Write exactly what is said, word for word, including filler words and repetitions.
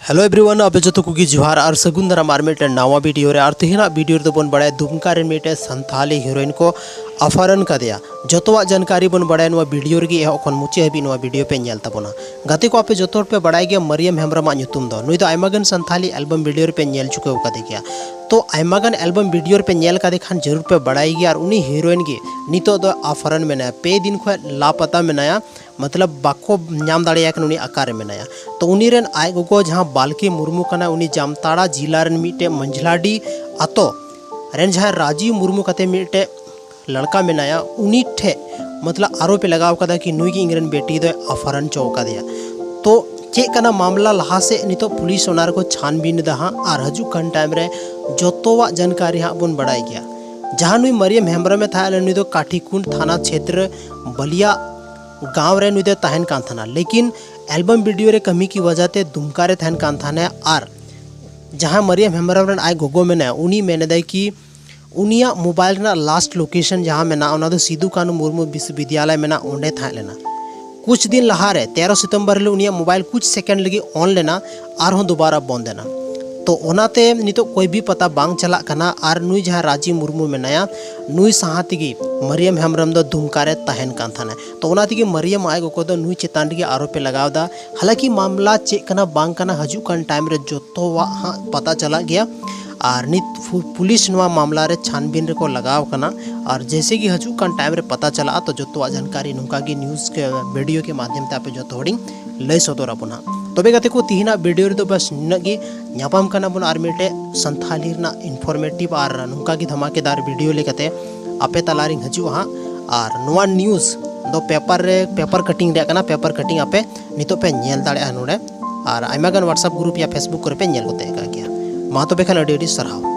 Hello everyone, ᱟᱯᱮ ᱡᱚᱛᱚ ᱠᱚᱜᱮ ᱡᱚᱦᱟᱨ ᱟᱨ ᱥᱟᱹᱜᱩᱱ ᱫᱟᱨᱟᱢ ᱟᱨ ᱢᱤᱫᱴᱮᱱ ᱱᱟᱣᱟ ᱵᱷᱤᱰᱤᱭᱳ ᱨᱮ᱾ ᱟᱨ ᱛᱮᱦᱮᱧᱟᱜ ᱵᱷᱤᱰᱤᱭᱳ ᱨᱮᱫᱚ ᱵᱚᱱ ᱵᱟᱲᱟᱭᱟ ᱫᱩᱢᱠᱟ ᱨᱮᱱ ᱢᱤᱫᱴᱮᱱ ᱥᱟᱱᱛᱷᱟᱞᱤ ᱦᱤᱨᱳᱭᱤᱱ ᱠᱚ ᱟᱯᱦᱚᱨᱚᱱ ᱠᱟᱫᱮᱭᱟ᱾ ᱡᱚᱛᱚᱣᱟᱜ ᱡᱟᱱᱠᱟᱨᱤ ᱵᱚᱱ ᱵᱟᱲᱟᱭᱟ ᱱᱚᱣᱟ ᱵᱷᱤᱰᱤᱭᱳ ᱨᱮᱜᱮ, ᱮᱦᱚᱵ ᱠᱷᱚᱱ ᱢᱩᱪᱟᱹᱫ ᱦᱟᱹᱵᱤᱡ ᱱᱚᱣᱟ ᱵᱷᱤᱰᱤᱭᱳ ᱯᱮ ᱧᱮᱞ ᱛᱟᱵᱚᱱᱟ᱾ ᱜᱟᱛᱮ ᱠᱚ, ᱟᱯᱮ ᱡᱚᱛᱚ ᱦᱚᱲ ᱯᱮ ᱵᱟᱲᱟᱭ ᱜᱮᱭᱟ ᱢᱟᱨᱤᱭᱟᱢ ᱦᱮᱢᱵᱨᱚᱢᱟᱜ ᱧᱩᱛᱩᱢ ᱫᱚ᱾ ᱱᱩᱭ ᱫᱚ ᱟᱭᱢᱟ ᱜᱟᱱ ᱥᱟᱱᱛᱷᱟᱞᱤ ᱮᱞᱵᱟᱢ ᱵᱷᱤᱰᱤᱭᱳ ᱨᱮᱯᱮ ᱧᱮᱞ ᱪᱩᱠᱟᱹᱣ ᱠᱟᱫᱮ ᱜᱮᱭᱟ᱾ ᱛᱚ ᱟᱭᱢᱟ ᱜᱟᱱ ᱮᱞᱵᱟᱢ ᱵᱷᱤᱰᱤᱭᱳ ᱨᱮᱯᱮ ᱧᱮᱞ ᱠᱟᱫᱮ ᱠᱷᱟᱱ ᱡᱟᱹᱨᱩᱲ ᱯᱮ ᱵᱟᱲᱟᱭ ᱜᱮᱭᱟ᱾ ᱟᱨ ᱩᱱᱤ ᱦᱤᱨᱳᱭᱤᱱ ᱜᱮ ᱱᱤᱛᱚᱜ ᱫᱚ ᱟᱯᱦᱚᱨᱚᱱ ᱢᱮᱱᱟᱭᱟ, ᱯᱮ ᱫᱤᱱ ᱠᱷᱚᱱ ᱞᱟᱯᱟᱛᱟ ᱢᱮᱱᱟᱭᱟ᱾ ᱢᱚᱛᱞᱚᱵ ᱵᱟᱠᱚ ᱧᱟᱢ ᱫᱟᱲᱮᱭᱟᱭ ᱠᱟᱱᱟ ᱩᱱᱤ ᱚᱠᱟᱨᱮ ᱢᱮᱱᱟᱭᱟ᱾ ᱛᱚ ᱩᱱᱤ ᱨᱮᱱ ᱟᱡ ᱜᱚᱜᱚ ᱡᱟᱦᱟᱸ ᱵᱟᱞᱠᱤ ᱢᱩᱨᱢᱩ ᱠᱟᱱᱟᱭ, ᱩᱱᱤ ᱡᱟᱢᱛᱟᱲᱟ ᱡᱤᱞᱟ ᱨᱮᱱ ᱢᱤᱫᱴᱮᱡ ᱢᱟᱹᱡᱷᱞᱟᱰᱤ ᱟᱛᱳ ᱨᱮᱱ ᱡᱟᱦᱟᱸᱭ ᱨᱟᱡᱤ ᱢᱩᱨᱢᱩ ᱠᱟᱛᱮ ᱢᱤᱫᱴᱮᱡ ᱞᱟᱲᱠᱟ ᱢᱮᱱᱟᱭᱟ, ᱩᱱᱤ ᱴᱷᱮᱡ ᱢᱚᱛᱞᱚᱵ ᱟᱨᱚᱯ ᱮ ᱞᱟᱜᱟᱣ ᱠᱟᱫᱟ ᱠᱤ ᱱᱩᱭ ᱜᱮ ᱤᱧ ᱨᱮᱱ ᱵᱮᱴᱤ ᱫᱚᱭ ᱟᱯᱦᱚᱨᱚᱱ ᱪᱚ ᱠᱟᱫᱮᱭᱟ᱾ ᱛᱚ ᱪᱮᱫ ᱠᱟᱱᱟ ᱢᱟᱢᱞᱟ ᱞᱟᱦᱟ ᱥᱮᱫ ᱱᱤᱛᱚᱜ ᱯᱩᱞᱤᱥ ᱚᱱᱟ ᱨᱮᱠᱚ ᱪᱷᱟᱱᱵᱤᱱ ᱮᱫᱟ ᱦᱟᱸᱜ, ᱟᱨ ᱦᱤᱡᱩᱜ ᱠᱟᱱ ᱴᱟᱭᱤᱢ ᱨᱮ ᱡᱚᱛᱚᱣᱟᱜ ᱡᱟᱱᱠᱟᱨᱤ ᱦᱟᱸᱜ ᱵᱚᱱ ᱵᱟᱲᱟᱭ ᱜᱮᱭᱟ᱾ ᱡᱟᱦᱟᱸ ᱱᱩᱭ ᱢᱟᱨᱤᱭᱟᱢ ᱦᱮᱢᱵᱨᱚᱢ ᱮ ᱛᱟᱦᱮᱸ ᱞᱮᱱᱟ, ᱱᱩᱭ ᱫᱚ ᱠᱟᱴᱷᱤᱠᱩᱸᱰ ᱛᱷᱟᱱᱟ ᱪᱷᱮᱛᱨᱚ ᱵᱟᱞᱤᱭᱟ ᱜᱟᱶ ᱨᱮ ᱱᱩᱭ ᱫᱚᱭ ᱛᱟᱦᱮᱱ ᱠᱟᱱ ᱛᱟᱦᱮᱱᱟ, ᱞᱮᱠᱤᱱ ᱮᱞᱵᱟᱢ ᱵᱷᱤᱰᱤᱭᱳ ᱨᱮ ᱠᱟᱹᱢᱤ ᱠᱤ ᱣᱟᱡᱟ ᱛᱮ ᱫᱩᱢᱠᱟ ᱨᱮ ᱛᱟᱦᱮᱱ ᱠᱟᱱ ᱛᱟᱦᱮᱱᱟ᱾ ᱟᱨ ᱡᱟᱦᱟᱸ ᱢᱟᱨᱤᱭᱟᱢ ᱦᱮᱢᱵᱨᱚᱢ ᱨᱮᱱ ᱟᱡ ᱜᱚᱜᱚ ᱢᱮᱱᱟᱭᱟ, ᱩᱱᱤ ᱢᱮᱱ ᱮᱫᱟᱭ ᱠᱤ ᱩᱱᱤᱭᱟᱜ ᱢᱳᱵᱟᱭᱤᱞ ᱨᱮᱱᱟᱜ ᱞᱟᱥᱴ ᱞᱳᱠᱮᱥᱚᱱ ᱡᱟᱦᱟᱸ ᱢᱮᱱᱟᱜᱼᱟ, ᱚᱱᱟ ᱫᱚ ᱥᱤᱫᱩ ᱠᱟᱹᱱᱦᱩ ᱢᱩᱨᱢᱩ ᱵᱤᱥᱥᱚᱵᱤᱫᱽᱭᱟᱞᱚᱭ ᱢᱮᱱᱟᱜᱼᱟ, ᱚᱸᱰᱮ ᱛᱟᱦᱮᱸ ᱞᱮᱱᱟ᱾ ᱠᱩᱪ ᱫᱤᱱ ᱞᱟᱦᱟᱨᱮ ᱛᱮᱨᱚ ᱥᱤᱛᱚᱢᱵᱚᱨ ᱦᱤᱞᱳᱜ ᱩᱱᱤᱭᱟᱜ ᱢᱳᱵᱟᱭᱤᱞ ᱠᱩᱪ ᱥᱮᱠᱮᱱᱰ ᱞᱟᱹᱜᱤᱫ ᱚᱱ ᱞᱮᱱᱟ, ᱟᱨᱦᱚᱸ ᱫᱩᱵᱟᱨᱟ ᱵᱚᱱᱫ ᱮᱱᱟ᱾ ᱛᱚ ᱚᱱᱟᱛᱮ ᱱᱤᱛᱚᱜ ᱠᱚᱭ ᱵᱷᱤ ᱯᱟᱛᱟ ᱵᱟᱝ ᱪᱟᱞᱟᱜ ᱠᱟᱱᱟ᱾ ᱟᱨ ᱱᱩᱭ ᱡᱟᱦᱟᱸ ᱨᱟᱡᱤ ᱢᱩᱨᱢᱩ ᱢᱮᱱᱟᱭᱟ, ᱱᱩᱭ ᱥᱟᱦᱟ ᱛᱮᱜᱮ ᱢᱟᱨᱤᱭᱟᱢ ᱦᱮᱢᱵᱨᱚᱢ ᱫᱚ ᱫᱩᱢᱠᱟ ᱨᱮ ᱛᱟᱦᱮᱱ ᱠᱟᱱ ᱛᱟᱦᱮᱱᱟ᱾ ᱛᱚ ᱚᱱᱟ ᱛᱮᱜᱮ ᱢᱟᱨᱤᱭᱟᱢ ᱟᱡ ᱜᱚᱜᱚ ᱫᱚ ᱱᱩᱭ ᱪᱮᱛᱟᱱ ᱨᱮᱜᱮ ᱟᱨᱚᱯ ᱮ ᱞᱟᱜᱟᱣ ᱮᱫᱟ᱾ ᱦᱟᱞᱟᱠᱤ ᱢᱟᱢᱞᱟ ᱪᱮᱫ ᱠᱟᱱᱟ ᱵᱟᱝ ᱠᱟᱱᱟ ᱦᱤᱡᱩᱜ ᱠᱟᱱ ᱴᱟᱭᱤᱢ ᱨᱮ ᱡᱚᱛᱚᱣᱟᱜ ᱦᱟᱸᱜ ᱯᱟᱛᱟ ᱪᱟᱞᱟᱜ ᱜᱮᱭᱟ᱾ ᱟᱨ ᱱᱤᱛ ᱯᱩ-, ᱯᱩᱞᱤᱥ ᱱᱚᱣᱟ ᱢᱟᱢᱞᱟ ᱨᱮ ᱪᱷᱟᱱᱵᱤᱱ ᱨᱮᱠᱚ ᱞᱟᱜᱟᱣ ᱠᱟᱱᱟ᱾ ᱟᱨ ᱡᱮᱭᱥᱮ ᱜᱮ ᱦᱤᱡᱩᱜ ᱠᱟᱱ ᱴᱟᱭᱤᱢ ᱨᱮ ᱯᱟᱛᱟ ᱪᱟᱞᱟᱜᱼᱟ, ᱛᱚ ᱡᱚᱛᱚᱣᱟᱜ ᱡᱟᱱᱠᱟᱨᱤ ᱱᱚᱝᱠᱟ ᱜᱮ ᱱᱤᱭᱩᱡᱽ ᱠᱮ, ᱵᱷᱤᱰᱤᱭᱳ ᱠᱮ ᱢᱟᱫᱷᱭᱚᱢ ᱛᱮ ᱟᱯᱮ ᱡᱚᱛᱚ ᱦᱚᱲᱤᱧ ᱞᱟᱹᱭ ᱥᱚᱫᱚᱨ ᱟᱵᱚᱱᱟ ᱦᱟᱸᱜ᱾ ᱛᱚᱵᱮ ᱜᱟᱛᱮ ᱠᱚ, ᱛᱤᱦᱤᱧᱟᱜ ᱵᱷᱤᱰᱤᱭᱳ ᱨᱮᱫᱚ ᱵᱟᱥ ᱱᱤᱱᱟᱹᱜ ᱜᱮ᱾ ᱧᱟᱯᱟᱢ ᱠᱟᱱᱟ ᱵᱚᱱ ᱟᱨ ᱢᱤᱫᱴᱮᱡ ᱥᱟᱱᱛᱷᱟᱞᱤ ᱨᱮᱱᱟᱜ ᱤᱱᱯᱷᱚᱨᱢᱮᱴᱤᱵᱷ ᱟᱨ ᱱᱚᱝᱠᱟ ᱜᱮ ᱫᱷᱟᱢᱟᱠᱮᱫᱟᱨ ᱵᱷᱤᱰᱤᱭᱳ ᱞᱮᱠᱟᱛᱮ ᱟᱯᱮ ᱛᱟᱞᱟᱨᱤᱧ ᱦᱤᱡᱩᱜᱼᱟ ᱦᱟᱸᱜ᱾ ᱟᱨ ᱱᱚᱣᱟ ᱱᱤᱭᱩᱡᱽ ᱫᱚ ᱯᱮᱯᱟᱨ ᱨᱮ, ᱯᱮᱯᱟᱨ ᱠᱟᱴᱤᱝ ᱨᱮᱭᱟᱜ ᱠᱟᱱᱟ, ᱯᱮᱯᱟᱨ ᱠᱟᱴᱤᱝ ᱟᱯᱮ ᱱᱤᱛᱚᱜ ᱯᱮ ᱧᱮᱞ ᱫᱟᱲᱮᱭᱟᱜᱼᱟ ᱱᱚᱰᱮ᱾ ᱟᱨ ᱟᱭᱢᱟ ᱜᱟᱱ WhatsApp ᱜᱨᱩᱯ ᱭᱟ Facebook ᱠᱚᱨᱮ ᱯᱮ ᱧᱮᱞ ᱜᱚᱫ ᱟᱠᱟᱫ ᱜᱮᱭᱟ᱾ ᱢᱟ ᱛᱚᱵᱮ ᱠᱷᱟᱱ ᱟᱹᱰᱤ ᱟᱹᱰᱤ ᱥᱟᱨᱦᱟᱣ᱾